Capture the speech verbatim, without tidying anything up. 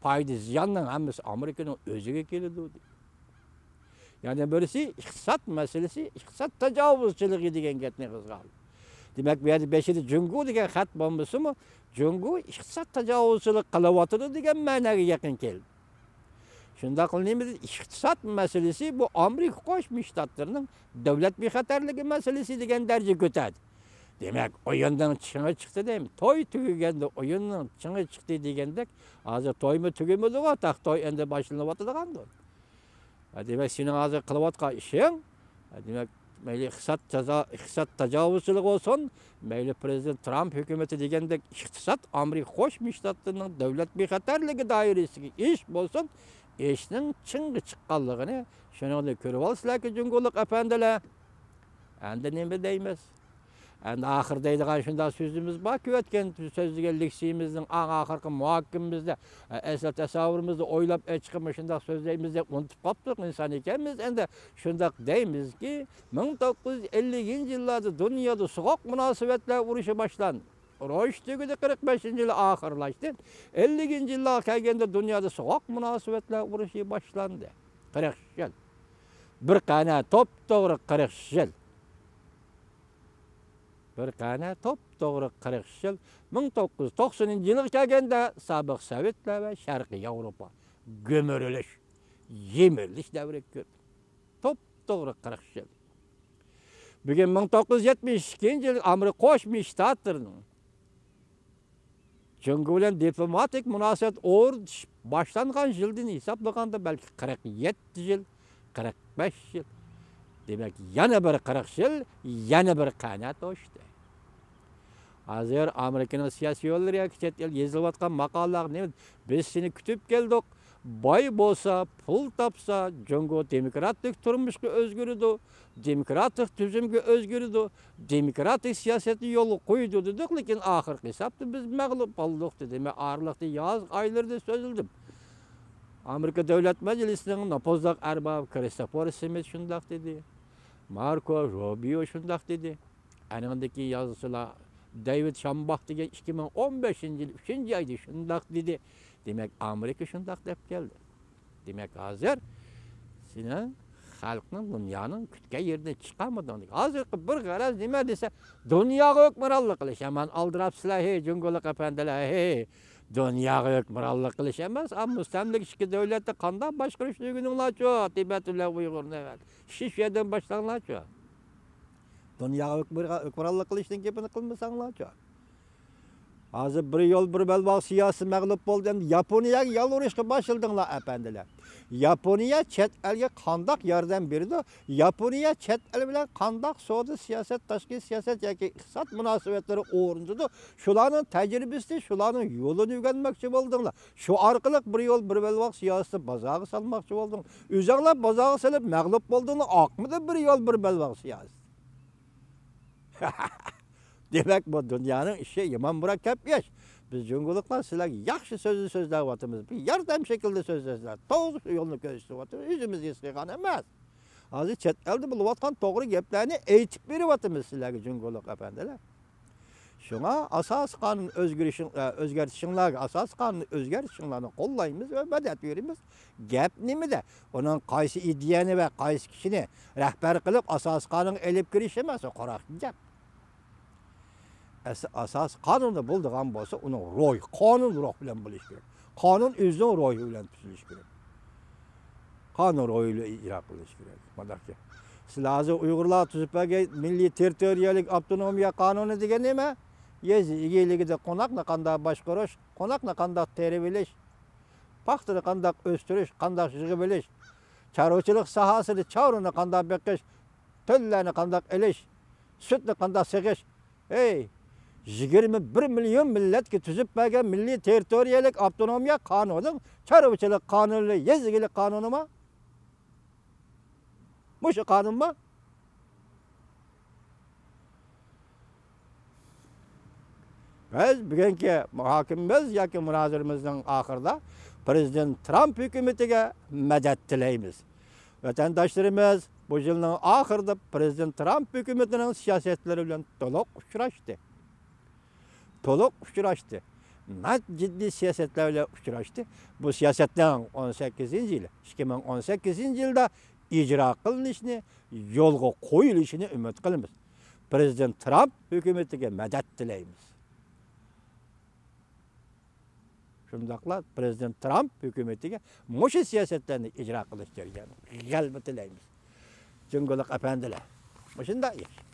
پايدا زىياننىڭ ھەممىسى ئامېرىكىنىڭ ئۆزىگە كېلىدۇ، دېدى. يەنە بىرسى ئىقتىساد مەسىلىسى، ئىقتىساد تاجاۋۇزچىلىقى دېگەن گەپنى قىزغان. دېمەك، بۇ يەردە بېشىدا جۇڭگو دېگەن خەت بولمىسىمۇ، جۇڭگو ئىقتىساد تاجاۋۇزچىلىقى قىلىۋاتىدۇ دېگەن مەناغا يېقىن كەلدى. شۇنداقلا نېمە دېدى؟ ئىقتىساد مەسىلىسى بۇ ئامېرىكا قوشما شتاتلىرىنىڭ دۆلەت بىخەتەرلىكى مەسىلىسى دېگەن دەرىجىگە كۆتەردى. دېمەك، ئويۇننىڭ چىڭى چىقتى دەيمىز. توي تۈگىگەندە ئويۇننىڭ چىڭى چىقتى دېگەندەك، ھازىر تويمۇ تۈگىمىدىغۇ، تاق توي ئەمدى باشلىنىۋاتىدىغاندۇ. ھە، دېمەك، سېنىڭ ھازىر قىلىۋاتقان ئىشىڭ، ھە، دېمەك، مەيلى ئىقتىساد جازا-، ئىقتىساد تاجاۋۇزچىلىقى بولسۇن، مەيلى پىرېزىدېنت ترامپ ھۆكۈمىتى دېگەندەك ئىقتىساد ئامېرىكا قوشما شتاتلىرىنىڭ دۆلەت بىخەتەرلىكى دائىرىسىدىكى ئىش بولسۇن، ئىشنىڭ چىڭغا چىققانلىقىنى شۇنىڭدىن كۆرۈۋالسىلەركى، جۇڭگولۇق ئەپەندىلەر. ئەمدى نېمە دەيمىز؟ ئەمدى ئاخىر دەيدىغان شۇنداق سۆزىمىز باركى، ئۆتكەن سۆزلىگەن لېكسىيىمىزنىڭ ئەڭ ئاخىرقى مۇھاكىمىمىزدە، ئەسلى تەسەۋۋۇرىمىزدا ئويلاپ ئېچىقىمىز شۇنداق سۆزلەيمىز دەپ ئۇنتۇپ قاپتۇق ئىنسان ئىكەنمىز. ئەمدى شۇنداق دەيمىزكى، مىڭ توققۇز يۈز ئەللىكىنچى يىللاردا دۇنيادا سوغۇق مۇناسىۋەتلەر ئۇرۇشى باشلاندى. ئۇرۇش تۈگىدى، قىرىق بەشىنچى يىلى ئاخىرلاشتى. ئەللىكىنچى يىللارغا كەلگەندە دۇنيادا سوغۇق مۇناسىۋەتلەر ئۇرۇشى باشلاندى. قىرىق يىل. بىر قانە توپتوغرا قىرىق يىل. بىر قانە توپتوغرا قىرىق يىل. مىڭ توققۇز يۈز توقسىنىنچى يىلغا كەلگەندە سابىق سوۋېتلار ۋە شەرقىي ياۋروپا گۈمۈرۈلۈش، يىمىرىلىش دەۋرىگە كىردى. توپتوغرا قىرىق يىل. بۈگۈن مىڭ توققۇز يۈز يەتمىش ئىككىنچى يىل ئامېرىكا قوشما شتاتلىرىنىڭ جۇڭگو بىلەن دىپلوماتىك مۇناسىۋەت ئورنىتىش باشلانغان يىلدىن ھېسابلىغاندا بەلكى قىرىق يەتتە يىل، قىرىق بەش يىل. دېمەك، يەنە بىر قىرىق يىل، يەنە بىر قانە توشتى. ھازىر ئامېرىكىنىڭ سىياسىيونلىرى ياكى چەت ئەل يېزىلىۋاتقان ماقالىلەرگە نېمە، بىز سېنى كۈتۈپ كەلدۇق، باي بولسا، پۇل تاپسا، جۇڭگو دېموكراتىك تۇرمۇشقا ئۆزگىرىدۇ، دېموكراتىك تۈزۈمگە ئۆزگىرىدۇ، دېموكراتىك سىياسەتنى يولغا قويىدۇ دېدۇق، لېكىن ئاخىرقى ھېسابتا بىز مەغلۇپ بولدۇق دېدى. مەن ئارىلىقتا ياز ئايلىرىدا سۆزلىدىم. ئامېرىكا دۆلەت مەجلىسىنىڭ نوپۇزلۇق ئەربابى كىرىستوفېر سمىت شۇنداق دېدى. ماركو روبىيو شۇنداق دېدى. ئەنىڭدىن كېيىن يازغۇچىلار دېۋىد شامباخ دېگەن ئىككى مىڭ ئون بەشىنچى يىل ئۈچىنچى ئايدا شۇنداق دېدى. دېمەك، ئامېرىكا شۇنداق دەپ كەلدى. دېمەك، ھازىر سېنىڭ خەلقنىڭ، دۇنيانىڭ كۈتكەن يېرىدىن چىقالمىدىڭ. ھازىرقى بىر غەرەز نېمە دېسە، دۇنياغا ھۆكۈمرانلىق قىلىش. يامان ئالدىراپسىلەر، ھەي، جۇڭگولۇق ئەپەندىلەر، ھەي. دۇنياغا ھۆكۈمرانلىق قىلىش ئەمەس، ئا، مۇستەملىكە ئىچكى دۆلەتتە قانداق باشقۇرۇشنى ئۆگىنىڭلارچۇ، تىبەت بىلەن ئۇيغۇرنى. ئىشنى شۇ يەردىن باشلاڭلارچۇ. دۇنياغا ھۆكۈمرا-، ھۆكۈمرانلىق قىلىشنىڭ گېپىنى قىلمىساڭلارچۇ. ھازىر بىر يول، بىر بەلباغ سىياسىتى مەغلۇپ بولدى. ئەمدى ياپونىيەگە يالۋۇرۇشقا باشلىدىڭلار، ئەپەندىلەر. ياپونىيە چەت ئەلگە قانداق ياردەم بېرىدۇ؟ ياپونىيە چەت ئەل بىلەن قانداق سودا سىياسەت، تاشقى سىياسەت ياكى ئىقتىساد مۇناسىۋەتلىرى ئورنىتىدۇ؟ شۇلارنىڭ تەجرىبىسىنى، شۇلارنىڭ يولىنى ئۆگەنمەكچى بولدۇڭلار. شۇ ئارقىلىق بىر يول، بىر بەلباغ سىياسىتىنى بازارغا سالماقچى بولدۇڭلار. ئۆزۈڭلار بازارغا سېلىپ مەغلۇپ بولدۇڭلار. ئاقمىدى بىر يول، بىر بەلباغ سىياسىتى. دېمەك، بۇ دۇنيانىڭ ئىشى يامان مۇرەككەپ ئىش. بىز جۇڭگولۇقلار سىلەرگە ياخشى سۆزنى سۆزلەۋاتىمىز. بىر ياردەم شەكلىدە سۆزلەڭلار. توغرا يولنى كۆرسىتىۋاتىمىز. ئۆزىمىز ھېس قىلغان ئەمەس. ھازىر چەت ئەلدە بولۇۋاتقان توغرا گەپلەرنى ئېيتىپ بېرىۋاتىمىز سىلەرگە، جۇڭگولۇق ئەپەندىلەر. شۇڭا ئاساسىي قانۇن ئۆزگىرىشىڭ-، ئە، ئۆزگەرتىشىڭلارغا، ئاساسىي قانۇن ئۆزگەرتىشىڭلارنى قوللايمىز ۋە مەدەت بېرىمىز. گەپ نېمىدە؟ ئۇنىڭ قايسى ئىدىيەنى ۋە قايسى كىشىنى رەھبەر قىلىپ ئاساسىي قانۇنغا ئېلىپ كىرىش ئەمەس، ئۇ قۇراق گەپ. ئەس-، ئاساسىي قانۇندا بولىدىغان بولسا، ئۇنىڭ روھى، قانۇن روھ بىلەن بولۇشى كېرەك. قانۇن ئۆزىنىڭ روھى بىلەن تۈزۈلۈشى كېرەك. قانۇن روھى بىلەن ئىجرا قىلىنىشى كېرەك. مانداق گەپ. سىلەر ھازىر ئۇيغۇرلار تۈزۈپ بەرگەن مىللىي تېررىتورىيەلىك ئاپتونومىيە قانۇنى دېگەن نېمە؟ يېزا ئىگىلىكىدە قوناقنى قانداق باشقۇرۇش، قوناقنى قانداق تېرىۋېلىش، پاختىنى قانداق ئۆستۈرۈش، قانداق يىغىۋېلىش، چارۋىچىلىق ساھەسىدە چارۋىنى قانداق بېقىش، تۆللەرنى قانداق ئېلىش، سۈتنى قانداق سېغىش. ھەي، يىگىرمە بىر مىليون مىللەتكە تۈزۈپ بەرگەن مىللىي تېررىتورىيەلىك ئاپتونومىيە قانۇنىنىڭ چارۋىچىلىق قانۇنى، يېزا ئىگىلىك قانۇنىمۇ؟ مۇشۇ قانۇنمۇ؟ بىز بۈگۈنكى مۇھاكىمىمىز ياكى مۇنازىرىمىزنىڭ ئاخىرىدا پىرېزىدېنت ترامپ ھۆكۈمىتىگە مەدەت تىلەيمىز. ۋەتەنداشلىرىمىز بۇ يىلنىڭ ئاخىرىدا پىرېزىدېنت ترامپ ھۆكۈمىتىنىڭ سىياسەتلىرى بىلەن تولۇق ئۇچراشتى. تولۇق ئۇچراشتى. ناھايىتى جىددىي سىياسەتلەر بىلەن ئۇچراشتى. بۇ سىياسەتنىڭ ئون سەككىزىنچى يىلى، ئىككى مىڭ ئون سەككىزىنچى يىلدا ئىجرا قىلىنىشىنى، يولغا قويۇلۇشىنى ئۈمىد قىلىمىز. پىرېزىدېنت ترامپ ھۆكۈمىتىگە مەدەت تىلەيمىز. شۇنداقلا پىرېزىدېنت ترامپ ھۆكۈمىتىگە مۇشۇ سىياسەتلەرنى ئىجرا قىلىش جەريانىدا غەلىبە تىلەيمىز. جۇڭگولۇق ئەپەندىلەر، مۇشۇنداق ياخشى.